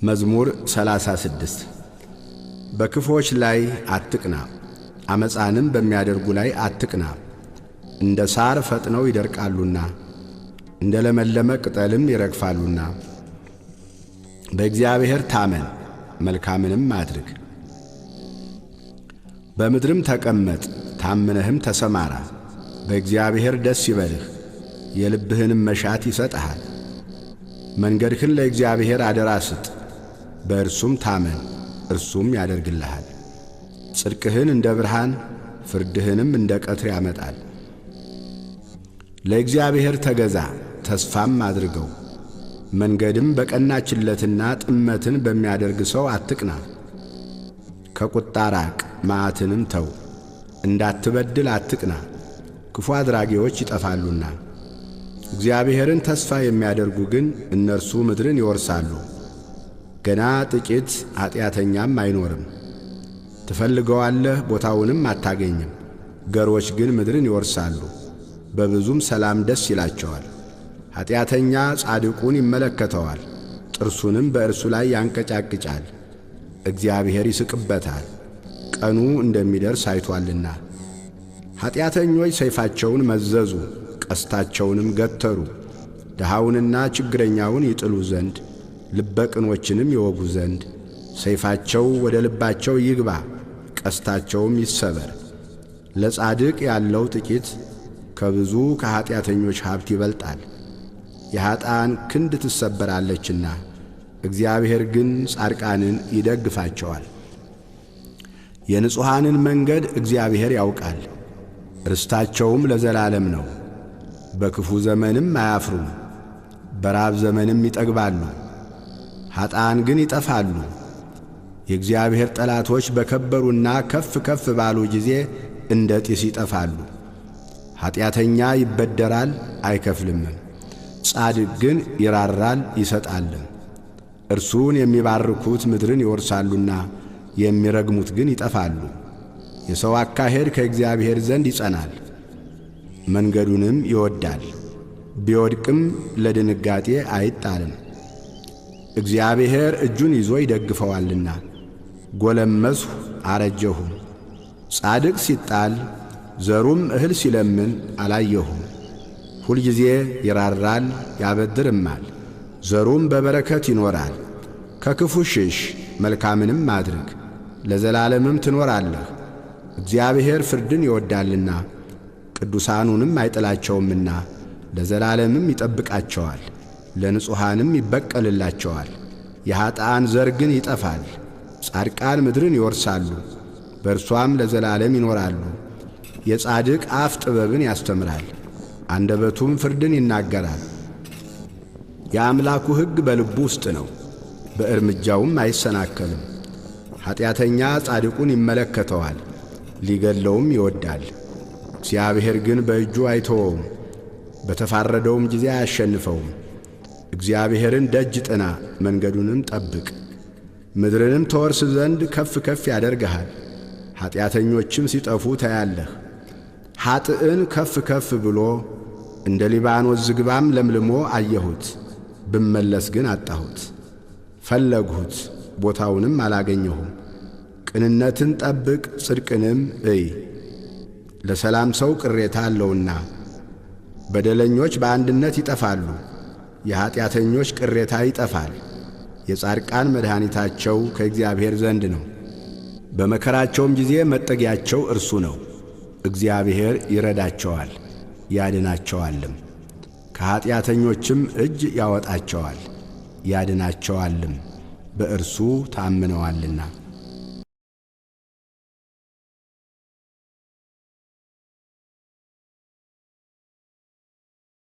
መዝሙር 36። በክፉዎች ላይ አትቅና፣ ዓመፃንም በሚያደርጉ ላይ አትቅና። እንደ ሳር ፈጥነው ይደርቃሉና እንደ ለመለመ ቅጠልም ይረግፋሉና። በእግዚአብሔር ታመን፣ መልካምንም አድርግ። በምድርም ተቀመጥ፣ ታምነህም ተሰማራ። በእግዚአብሔር ደስ ይበልህ፣ የልብህንም መሻት ይሰጥሃል። መንገድህን ለእግዚአብሔር አደራ ስጥ፣ በእርሱም ታመን፣ እርሱም ያደርግልሃል። ጽድቅህን እንደ ብርሃን ፍርድህንም እንደ ቀትር ያመጣል። ለእግዚአብሔር ተገዛ፣ ተስፋም አድርገው። መንገድም በቀናችለትና ጥመትን በሚያደርግ ሰው አትቅና። ከቁጣ ራቅ፣ መዓትንም ተው። እንዳትበድል አትቅና፣ ክፉ አድራጊዎች ይጠፋሉና። እግዚአብሔርን ተስፋ የሚያደርጉ ግን እነርሱ ምድርን ይወርሳሉ። ገና ጥቂት ኀጢአተኛም አይኖርም። ትፈልገዋለህ፣ ቦታውንም አታገኝም። ገሮች ግን ምድርን ይወርሳሉ፣ በብዙም ሰላም ደስ ይላቸዋል። ኀጢአተኛ ጻድቁን ይመለከተዋል፣ ጥርሱንም በእርሱ ላይ ያንቀጫቅጫል። እግዚአብሔር ይስቅበታል፣ ቀኑ እንደሚደርስ አይቶአልና። ኀጢአተኞች ሰይፋቸውን መዘዙ፣ ቀስታቸውንም ገተሩ፣ ድሃውንና ችግረኛውን ይጥሉ ዘንድ ልበቅኖችንም ይወጉ ዘንድ። ሰይፋቸው ወደ ልባቸው ይግባ፣ ቀስታቸውም ይሰበር። ለጻድቅ ያለው ጥቂት ከብዙ ከኀጢአተኞች ሀብት ይበልጣል። የኀጥኣን ክንድ ትሰበራለችና፣ እግዚአብሔር ግን ጻድቃንን ይደግፋቸዋል። የንጹሐንን መንገድ እግዚአብሔር ያውቃል፣ ርስታቸውም ለዘላለም ነው። በክፉ ዘመንም አያፍሩም፣ በራብ ዘመንም ይጠግባሉ። ኀጥኣን ግን ይጠፋሉ። የእግዚአብሔር ጠላቶች በከበሩና ከፍ ከፍ ባሉ ጊዜ እንደ ጢስ ይጠፋሉ። ኀጢአተኛ ይበደራል አይከፍልምም፣ ጻድቅ ግን ይራራል ይሰጣልም። እርሱን የሚባርኩት ምድርን ይወርሳሉና የሚረግሙት ግን ይጠፋሉ። የሰው አካሄድ ከእግዚአብሔር ዘንድ ይጸናል፣ መንገዱንም ይወዳል። ቢወድቅም ለድንጋጤ አይጣልም፣ እግዚአብሔር እጁን ይዞ ይደግፈዋልና። ጎለመስሁ አረጀሁም፣ ጻድቅ ሲጣል ዘሩም እህል ሲለምን አላየሁም። ሁልጊዜ ይራራል ያበድርማል፣ ዘሩም በበረከት ይኖራል። ከክፉ ሽሽ፣ መልካምንም አድርግ፣ ለዘላለምም ትኖራለህ። እግዚአብሔር ፍርድን ይወዳልና ቅዱሳኑንም አይጥላቸውምና፣ ለዘላለምም ይጠብቃቸዋል፣ ለንጹሐንም ይበቀልላቸዋል። የኀጥኣን ዘር ግን ይጠፋል። ጻድቃን ምድርን ይወርሳሉ፣ በእርሷም ለዘላለም ይኖራሉ። የጻድቅ አፍ ጥበብን ያስተምራል፣ አንደበቱም ፍርድን ይናገራል። የአምላኩ ሕግ በልቡ ውስጥ ነው፣ በእርምጃውም አይሰናከልም። ኀጢአተኛ ጻድቁን ይመለከተዋል፣ ሊገድለውም ይወዳል። እግዚአብሔር ግን በእጁ አይተወውም፣ በተፋረደውም ጊዜ አያሸንፈውም። እግዚአብሔርን ደጅ ጥና፣ መንገዱንም ጠብቅ። ምድርንም ተወርስ ዘንድ ከፍ ከፍ ያደርግሃል። ኀጢአተኞችም ሲጠፉ ታያለህ። ኀጥእን ከፍ ከፍ ብሎ እንደ ሊባኖስ ዝግባም ለምልሞ አየሁት። ብመለስ ግን አጣሁት። ፈለግሁት፣ ቦታውንም አላገኘሁም። ቅንነትን ጠብቅ፣ ጽድቅንም እይ። ለሰላም ሰው ቅሬታ አለውና። በደለኞች በአንድነት ይጠፋሉ፣ የኀጢአተኞች ቅሬታ ይጠፋል። የጻድቃን መድኃኒታቸው ከእግዚአብሔር ዘንድ ነው። በመከራቸውም ጊዜ መጠጊያቸው እርሱ ነው። እግዚአብሔር ይረዳቸዋል ያድናቸዋልም፣ ከኀጢአተኞችም እጅ ያወጣቸዋል ያድናቸዋልም፣ በእርሱ ታምነዋልና።